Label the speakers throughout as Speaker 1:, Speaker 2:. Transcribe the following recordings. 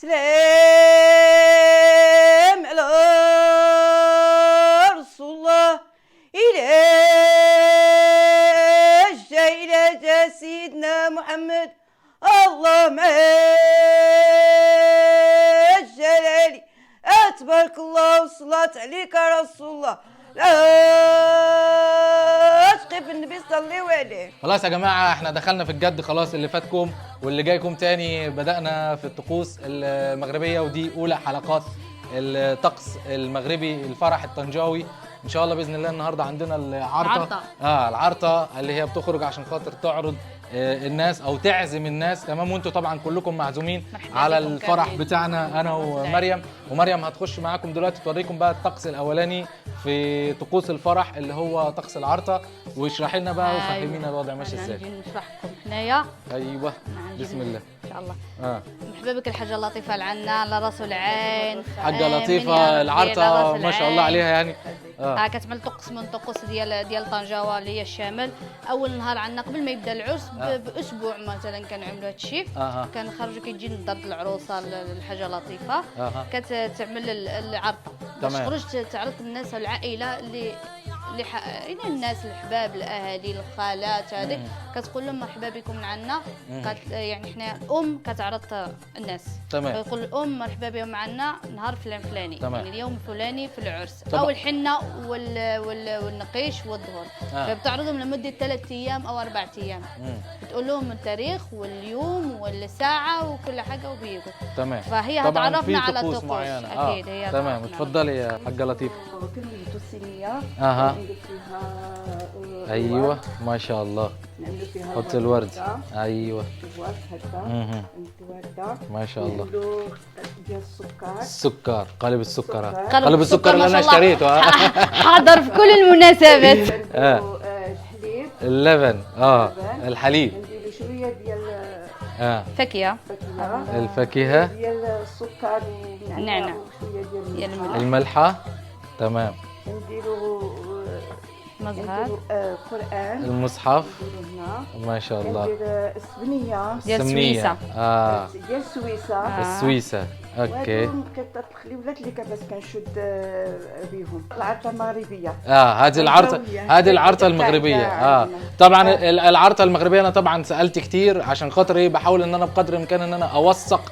Speaker 1: سلام على رسول الله. إلى جا إلى جا سيدنا محمد، الله مع الجلال. تبارك الله والصلاة عليك يا رسول الله. لا تقف النبي صلي عليه.
Speaker 2: خلاص يا جماعة احنا دخلنا في الجد خلاص، اللي فاتكم واللي جايكم تاني. بدأنا في الطقوس المغربية، ودي أولى حلقات الطقس المغربي الفرح الطنجاوي. إن شاء الله بإذن الله النهاردة عندنا العرطة. العرطة اللي هي بتخرج عشان خاطر تعرض الناس أو تعزم الناس، تمام؟ وانتوا طبعا كلكم معزومين على الفرح بتاعنا أنا ومريم، ومريم هتخش معاكم دلوقتي توريكم بقى الطقس الأولاني في طقوس الفرح اللي هو طقس العرطة، واشرحي لنا بقى وفهمينا الوضع ماشي ازاي.
Speaker 3: نشرح لكم حنايا.
Speaker 2: ايوه بسم الله
Speaker 3: ان شاء الله. مرحبا بك الحاجة لطيفة العنا على راس العين.
Speaker 2: حاجة لطيفة العرطه ما شاء الله عليها يعني.
Speaker 3: كتعمل طقس من طقوس ديال طنجاوه اللي هي الشامل. اول نهار عندنا قبل ما يبدا العرس باسبوع مثلا كنعملوا هذا الشيء. كنخرجوا كيجي لدار العروسة الحاجة لطيفة. كتعمل العرطه باش تخرج تعرض الناس العائلة اللي يعني الناس الحباب الاهالي الخالات هذيك، كتقول لهم مرحبا بكم من عندنا. يعني حنا الام كتعرض الناس، تمام؟ كتقول الام مرحبا بهم عندنا نهار فلان فلاني، يعني اليوم الفلاني في العرس. طبعا. او الحنة والنقيش والظهر. فبتعرضهم لمدة 3 ايام او 4 ايام. بتقول لهم التاريخ واليوم والساعة وكل حاجة وبيجوا. تمام. فهي هتعرفنا على الطقوس اكيد. هي
Speaker 2: تمام. اتفضلي يا حاجة لطيفة.
Speaker 4: الصينية. فيها
Speaker 2: ايوه ما شاء الله، حط الورد. ايوه
Speaker 4: الورد
Speaker 2: ما شاء الله.
Speaker 4: ديال السكر،
Speaker 2: السكر قالب السكر، قالب السكر اللي انا اشتريته
Speaker 3: حاضر في كل المناسبات.
Speaker 4: الحليب،
Speaker 2: اللبن، الحليب،
Speaker 4: نديرو شوية ديال
Speaker 3: فاكهة،
Speaker 2: الفاكهة
Speaker 4: ديال السكر
Speaker 3: والنعناع
Speaker 4: وشوية ديال
Speaker 2: الملحة. تمام.
Speaker 4: نديرو
Speaker 3: مزهر،
Speaker 4: قرآن،
Speaker 2: المصحف ما شاء الله.
Speaker 4: ندير السبنيه
Speaker 3: ديال السويسه،
Speaker 4: ديال السويسه،
Speaker 2: السويسه. okay.
Speaker 4: وهادو الخليولات اللي كباس كنشد بيهم العرطه المغربية.
Speaker 2: هذه العرطه، هذه العرطه المغربية. طبعا العرطه المغربية انا طبعا سالت كتير عشان خاطر ايه، بحاول ان انا بقدر الامكان ان انا اوثق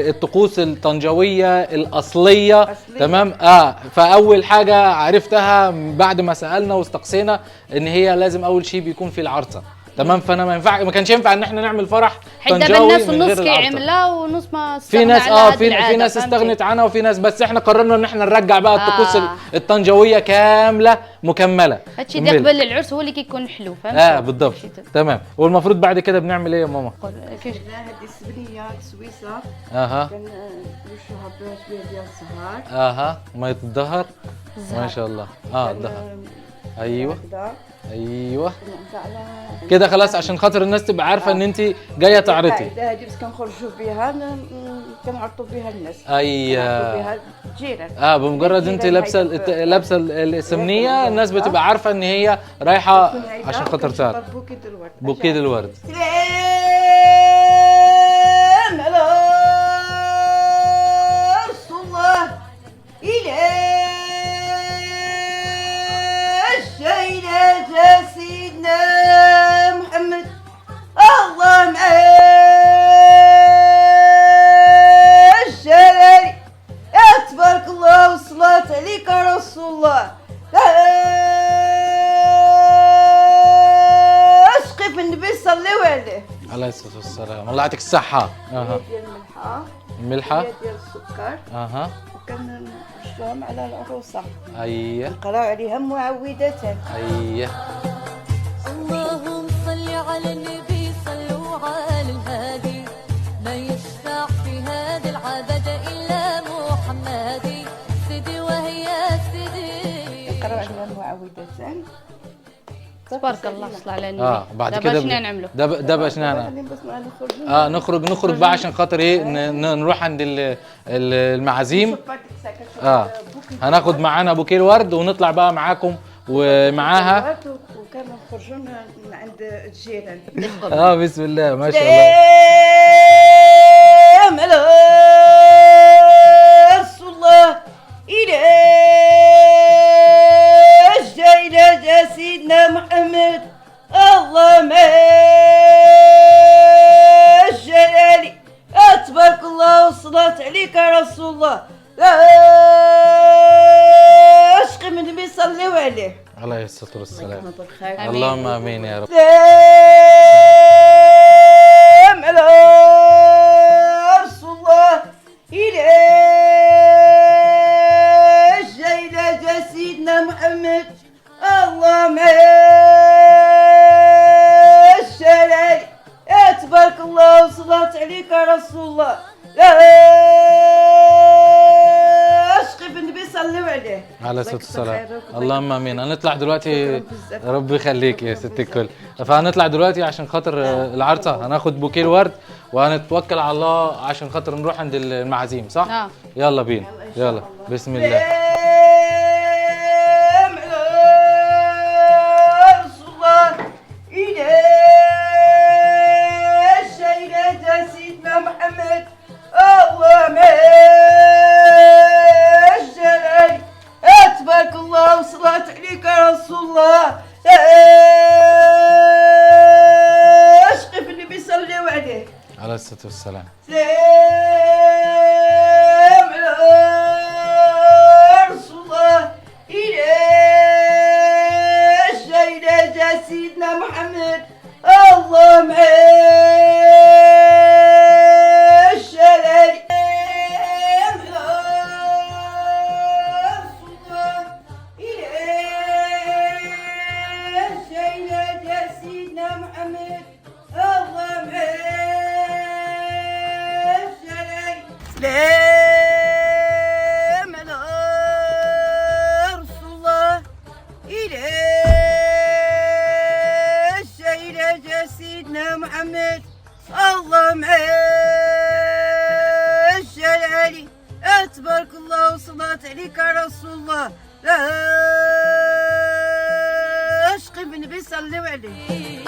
Speaker 2: الطقوس الطنجاويه الاصلية. تمام. فاول حاجة عرفتها بعد ما سالنا واستقصينا ان هي لازم اول شيء بيكون في العرطه. تمام. فانا ما ينفع، ما كانش ينفع ان احنا نعمل فرح طنجاوي
Speaker 3: الناس النص كيعملها ونص ما
Speaker 2: في ناس في ناس استغنت عنها وفي ناس، بس احنا قررنا ان احنا نرجع بقى الطقوس الطنجاويه كاملة مكملة.
Speaker 3: هادشي ديال قبل العرس هو اللي كيكون حلو، فهمت؟
Speaker 2: بالضبط. تمام. والمفروض بعد كده بنعمل ايه يا ماما؟
Speaker 4: هذه السبنيه السويسه. كنرشوها بشوية ديال الزهر.
Speaker 2: مية الظهر ما شاء الله. الظهر. ايوه ايوه كده خلاص، عشان خاطر الناس تبقى عارفه ان انت جاية تعرضي.
Speaker 4: هذه بس كنخرجوا بها كنعرضوا بها الناس.
Speaker 2: ايوه
Speaker 4: بها الجيران.
Speaker 2: بمجرد انت لابسه السمنيه الناس بتبقى عارفه ان هي رايحة عشان خاطر تعرض. بوكيه الورد.
Speaker 1: سلام على رسول الله. الى إلى سيدنا محمد، الله مع الجلال. تبارك الله والصلاة عليك يا رسول الله. اشقي في النبي صلي عليه
Speaker 2: عليه الصلاة والسلام. الله يعطيك الصحة.
Speaker 4: ديال الملحة،
Speaker 2: الملحة
Speaker 4: ديال السكر. وكنرشوهم على العروسة.
Speaker 2: اييه.
Speaker 4: نقراو عليها معوذتان.
Speaker 2: اييه.
Speaker 5: اللهم صل على النبي صلوا على الهادي، ما يشفع في هذا العبد الا محمد سيدي وهي سيدي.
Speaker 4: نقراو عليها معوذتان.
Speaker 3: تبارك الله، صلى على النبي.
Speaker 2: بعد كده
Speaker 3: شنو نعملوا؟
Speaker 2: دابا شنو نعملوا؟ نخرج بقى عشان خاطر ايه، نروح عند المعازيم. هناخد معانا بوكيه الورد ونطلع بقى معاكم ومعاها.
Speaker 4: كامل نخرجوا من عند الجيران.
Speaker 2: بسم الله ما شاء الله.
Speaker 1: سلام على رسول الله إلى جا سيدنا محمد الله ما جلالي تبارك الله والصلاة عليك يا رسول الله. عشق من النبي صلوا عليه
Speaker 2: عليه الصلاة والسلام. اللهم امين يا رب.
Speaker 1: سلام على رسول الله إلى جا سيدنا محمد الله ما الشلالي تبارك الله وصلاة عليك يا رسول الله. عشق في النبي صلوا عليه
Speaker 2: على الصلاة والسلام. اللهم امين. هنطلع دلوقتي، ربي يخليك يا ست الكل. فهنطلع دلوقتي عشان خاطر العرسه، هناخد بوكيه الورد وهنتوكل على الله عشان خاطر نروح عند المعازيم، صح؟
Speaker 3: نعم.
Speaker 2: يلا بينا، يلا بسم الله.
Speaker 1: سلام على رسول الله إلى جا سيدنا محمد الله ما الجلال تبارك الله وصلاة عليك يا رسول الله. عشق في النبي صلوا عليه
Speaker 2: عليه الصلاة والسلام.
Speaker 1: سلام على رسول الله إلى جا سيدنا محمد الله مع الجلال. سلام على رسول الله إلى جا سيدنا محمد الله مع الجلالي تبارك الله وصلاة عليك يا رسول الله. عشق بالنبي صلوا عليه.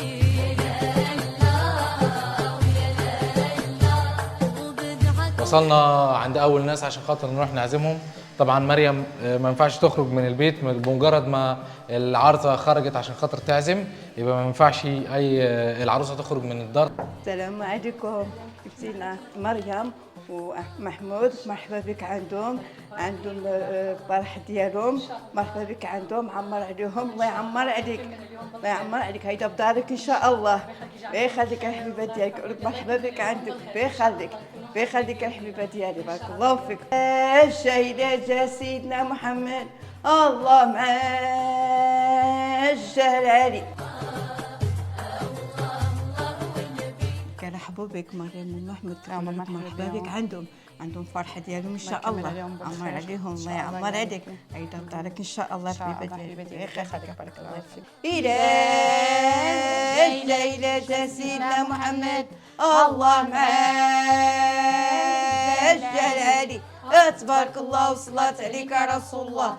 Speaker 2: وصلنا عند اول ناس عشان خاطر نروح نعزمهم. طبعا مريم ما ينفعش تخرج من البيت بمجرد ما العروسة خرجت عشان خاطر تعزم، يبقى ما ينفعش اي العروسة تخرج من الدار.
Speaker 4: السلام عليكم، كيفتينا مريم ومحمود، مرحبا بك عندهم، عندهم الفرح ديالهم، مرحبا بك عندهم، عمر عليهم، الله يعمر عليك، الله يعمر عليك، هيدا بدارك ان شاء الله، بيخليك الحبيبة ديالك، مرحبا بك عندك، بيخليك بيخليك الحبيبة ديالي، بارك الله فيك. الشهيدة جا سيدنا محمد الله مع الجلالي. كنرحبوا بك مريم ومحمود، مرحبا بك عندهم، عندهم فرحه ديالهم ان شاء الله، عمر عليهم، الله يعمر عليك، هيدا بدارك ان شاء الله حبيبه ديالي، يخليك بارك الله فيك. الى ليلة سيدنا محمد الله مع الجلالي تبارك الله وصلاة عليك يا رسول الله.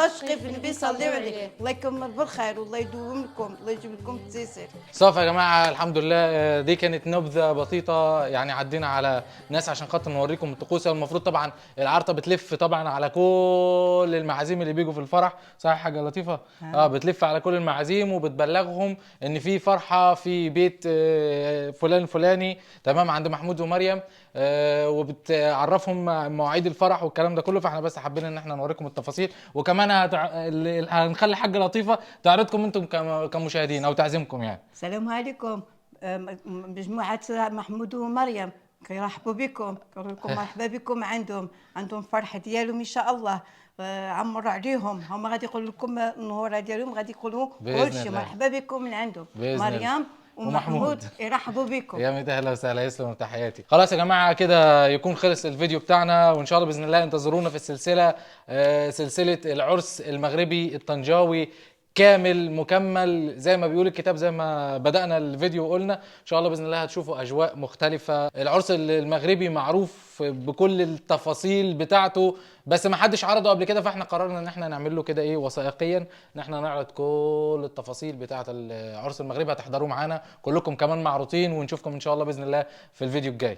Speaker 4: عشقي في النبي صلوا عليه، الله يكمل بالخير والله يدوم لكم، الله يجيب لكم التيسير.
Speaker 2: صافي يا جماعة، الحمد لله دي كانت نبذه بسيطة، يعني عدينا على ناس عشان خاطر نوريكم الطقوس. المفروض طبعا العرطه بتلف طبعا على كل المعازيم اللي بيجوا في الفرح، صح حاجة لطيفة؟ بتلف على كل المعازيم وبتبلغهم ان في فرحه في بيت فلان فلاني، تمام، عند محمود ومريم، وبتعرفهم مواعيد الفرح والكلام ده كله. فاحنا بس حابين ان احنا نوريكم التفاصيل، وكمان هنخلي حاجة لطيفة تعرضكم انتم كمشاهدين او تعزمكم يعني.
Speaker 4: السلام عليكم مجموعة محمود ومريم، كيرحبوا بكم، كيقولوا لكم مرحبا بكم عندهم، عندهم فرحه ديالهم ان شاء الله، عمروا عليهم، هما غادي يقولوا لكم النهوره ديالهم، غادي يقولوا كلشي مرحبا بكم من عندهم. مريم ومحمود يرحبوا بكم.
Speaker 2: يا ميت اهلا وسهلا، يسلم تحياتي. خلاص يا جماعة كده يكون خلص الفيديو بتاعنا، وان شاء الله باذن الله انتظرونا في السلسلة، سلسلة العرس المغربي الطنجاوي كامل مكمل زي ما بيقول الكتاب، زي ما بدأنا الفيديو وقلنا ان شاء الله باذن الله هتشوفوا اجواء مختلفة. العرس المغربي معروف بكل التفاصيل بتاعته، بس ما حدش عرضه قبل كده، فاحنا قررنا ان احنا نعمل له كده ايه وثائقيا، ان احنا نعرض كل التفاصيل بتاعه العرس المغربي. هتحضروه معانا كلكم كمان معروضين، ونشوفكم ان شاء الله باذن الله في الفيديو الجاي.